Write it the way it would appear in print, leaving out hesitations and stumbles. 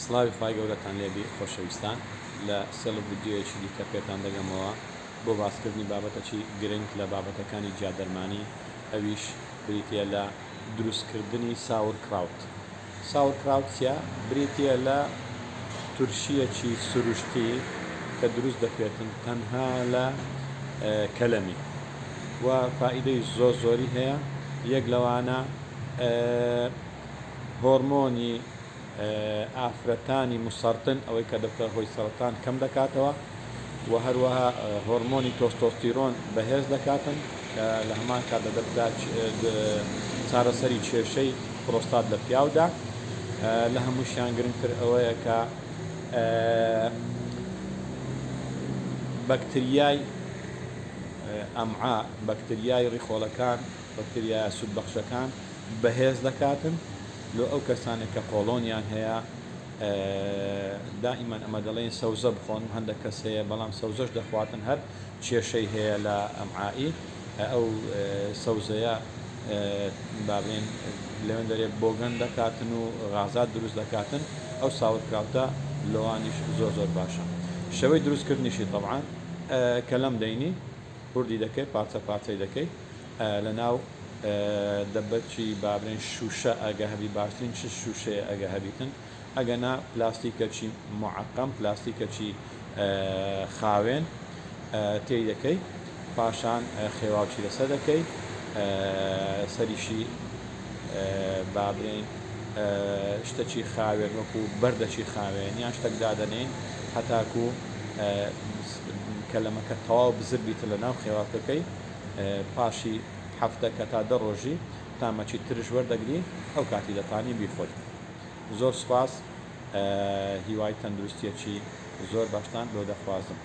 سڵاوی خوای گەورەتان لێبی خۆشەویستان لە سێڵف ڤیدیۆیەکی دیکە پێتان دەگەمەوە بۆ باسکردنی بابەتەکی گرنگ لە بابەتەکانی گیادەرمانی ئەویش بریتیە لە دروستکردنی sauerkraut sauerkraut چیە؟ بریتیە لە تورشیەکی سروشتی کە دروست دەکرێتن تەنها لە کەلەمی و فائیدەی زۆر زۆری هەیە یەک لەوانە هۆرمۆنی ئافرەتانی مسرطن ئەوەی کە دەبتە هۆی سەرەتان کەم دەکاتەوە و هەروەها هۆرمۆنی تۆستۆستیرۆن بەهێز دەکاتن کە لە هەمان کاتدا دەبتە چارەسەری کێشەی پرۆستات لە پیاودا. لە هەمووشیان گرنگتر ئەوەیە کە بەکتریای ئەمعا، بەکتریای ڕیخۆڵەکان، بەکتریایە سوودبەخشەکان بەهێز دەکاتن. لۆ ئەو کەسانەی کە قۆڵۆنیان هەیە دائیمەن ئەمە دەڵێین سەوزە بخۆن، هەندەک کەس هەیە بەڵام سەوزەش دەخواتن هەر کێشەی هەیە لە ئەمعائی ئەو سەوزەیە با بڵێین لەوێن دەرێ بۆگەن دەکاتن و غازات دروست دەکاتن ئەو sauerkraut ە لۆوانیش زۆر زۆر باشە شێوەی دروست کردنیشی تەبعەن کەلەم دەینی هوردی دەکەی پارچە پارچەی دەکەی لە ناو دەبەکی با بڵێین شوشە ئەگە هەبی باشترین چ شوشەیە ئەگە هەبیتن ئەگە نا پلاستیکەکی معقم پلاستیکەکی خاوێن تێی دەکەی پاشان خێواوچی لەسەر دەکەی سەریشی با بڵێین شتەکی خاوێن وەکو بەردەکی خاوێن یان شتەک دادەنێین هەتاکو کەلەمەکە تەواو بزر بیتە لە ناو خێواوکەکەی پاشی هەفتەکە تا دە ڕۆژی تامەکی ترش وەردەگری ئەو کاتی دەتانی بیخۆی. زۆر سوپاس هیوای تەندروستیەکی زۆر باشتان لۆ دەخوازم.